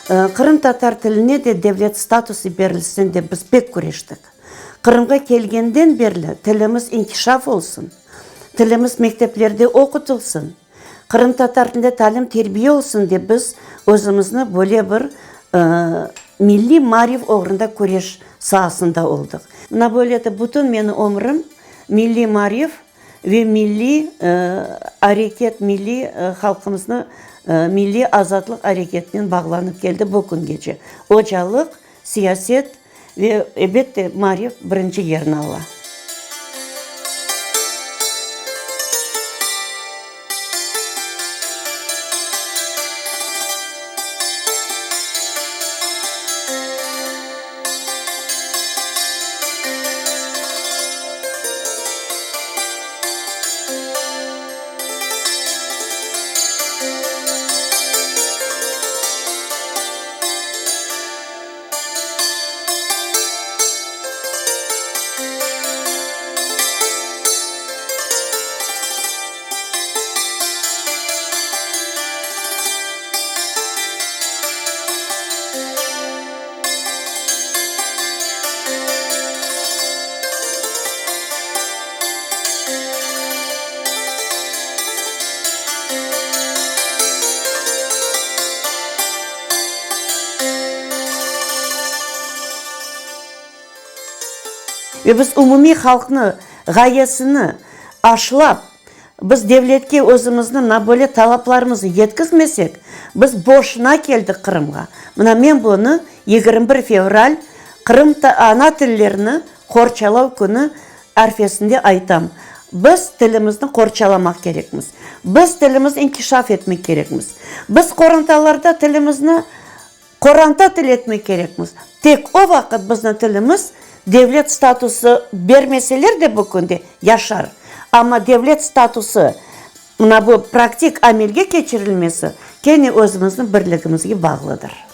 Qırımtatar tiline de devlet statusı berilsin dep biz pek küreştik. Qırımğa kelgenden berli tilimiz inkişaf olsun, tilimiz mekteplerde oqutılsın, qırımtatar tilinde talim-terbiye olsun dep biz özümizni böyle bir milliy maarif oğrunda küreş saasında oldıq. Mına böyle etip bütün menim ömrüm milliy maarif ve milliy areket, milliy halqımıznı milliy azatlıq areketinen bağlanıp keldi bu küngece. Ocalıq, siyaset ve, elbette, maarif birinci yerni ala. Ve biz umumiy halqnı ğayesini aşlap, Biz devletke özümizni mına böyle talaplarımıznı yetkizmesek, biz boşuna keldik Qırımğa. Mına men bunı 21 fevral, Qırım ana tillerini qorçalav künü arfesinde aytam. Biz tilimizni qorçalamaq kerekmiz. Biz tilimizni inkişaf etmek kerekmiz. Biz qorantalarda tilimizni Qoranta til etmek kerekmiz. Tek o vaqıt bizni tilimiz devlet statusı bermeseler de bu künde yaşar. Amma devlet statusı mına bu praktik amelge keçirilmesi kene özümizniñ birligimizge bağlıdır.